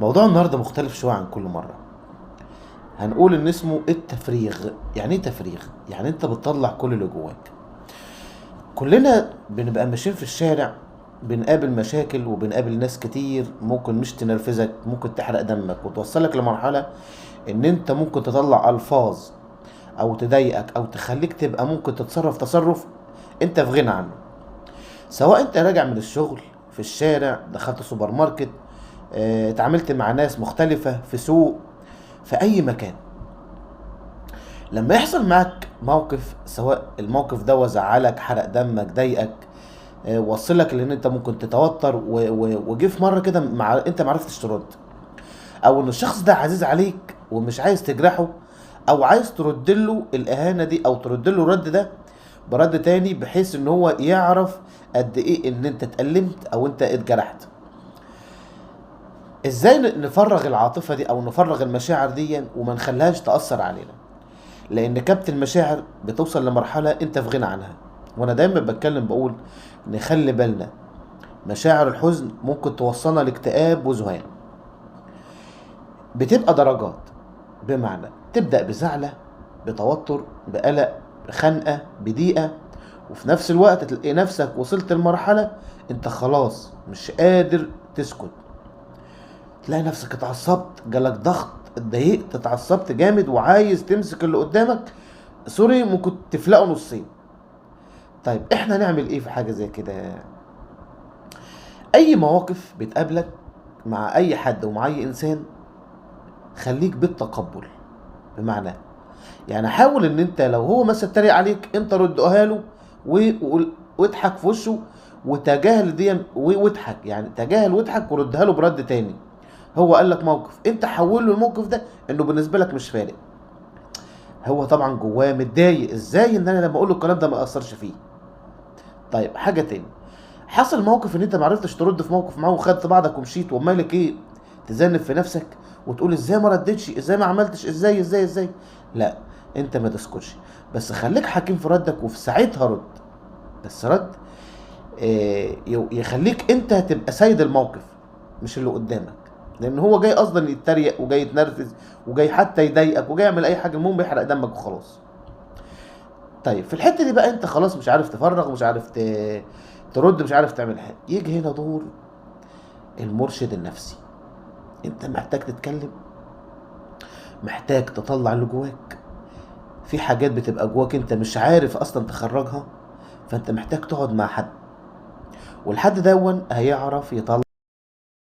موضوع النهاردة مختلف شوية عن كل مرة. هنقول ان اسمه التفريغ. يعني ايه تفريغ؟ يعني انت بتطلع كل اللي جواك. كلنا بنبقى ماشيين في الشارع، بنقابل مشاكل وبنقابل ناس كتير ممكن مش تنرفزك، ممكن تحرق دمك وتوصلك لمرحلة ان انت ممكن تطلع الفاظ او تضايقك او تخليك تبقى ممكن تتصرف تصرف انت في غنى عنه. سواء انت راجع من الشغل، في الشارع، دخلت سوبر ماركت، اتعاملت مع ناس مختلفة في سوق، في اي مكان. لما يحصل معاك موقف، سواء الموقف ده زعلك، حرق دمك، ضايقك، وصلك لان انت ممكن تتوتر وجه في مرة كده انت ما عرفتش ترد، او ان الشخص ده عزيز عليك ومش عايز تجرحه، او عايز ترد له الاهانة دي او ترد له الرد ده برد تاني، بحيث ان هو يعرف قد ايه ان انت اتألمت او انت اتجرحت. ازاي نفرغ العاطفة دي او نفرغ المشاعر دي وما نخليهاش تأثر علينا؟ لان كبت المشاعر بتوصل لمرحلة انت في غنى عنها. وانا دايما بتكلم بقول نخلي بالنا، مشاعر الحزن ممكن توصلنا لاكتئاب وذهان. بتبقى درجات، بمعنى تبدأ بزعلة، بتوتر، بقلق، بخنقة، بضيقة، وفي نفس الوقت تلاقي نفسك وصلت لمرحلة انت خلاص مش قادر تسكت. تلاقي نفسك اتعصبت، جالك ضغط، اتضايقت، اتعصبت جامد وعايز تمسك اللي قدامك، سوري ممكن تفلقه نصين. طيب احنا نعمل ايه في حاجة زي كده؟ اي مواقف بتقابلك مع اي حد ومع اي انسان، خليك بالتقبل. بمعنى حاول ان انت لو هو مثلا اتريق عليك انت ردها له واضحك في وشه وتجاهل دي واضحك، يعني تجاهل واضحك وردها له برد تاني. هو قال لك موقف، انت حول له الموقف ده انه بالنسبة لك مش فارق. هو طبعا جواه متضايق، ازاي ان انا لما اقول له الكلام ده ما اثرش فيه. طيب حاجة تاني، حصل موقف ان انت ما عرفتش ترد في موقف معاه وخدت بعضك ومشيت، ومالك ايه تذنب في نفسك وتقول ازاي ما ردتش، ازاي ما عملتش، ازاي ازاي ازاي. لا، انت ما تسكتش، بس خليك حكيم في ردك وفي ساعتها رد، بس رد يخليك انت تبقى سيد الموقف مش اللي قدامك، لان هو جاي اصلا يتريق وجاي يتنرفز وجاي حتى يضايقك وجاي يعمل اي حاجة، المهم يحرق دمك وخلاص. طيب في الحتة دي بقى انت خلاص مش عارف تفرغ، مش عارف ترد، مش عارف تعمل حاجة. يجي هنا دور المرشد النفسي. انت محتاج تتكلم، محتاج تطلع اللي جواك. في حاجات بتبقى جواك انت مش عارف اصلا تخرجها، فانت محتاج تقعد مع حد، والحد دون هيعرف يطلع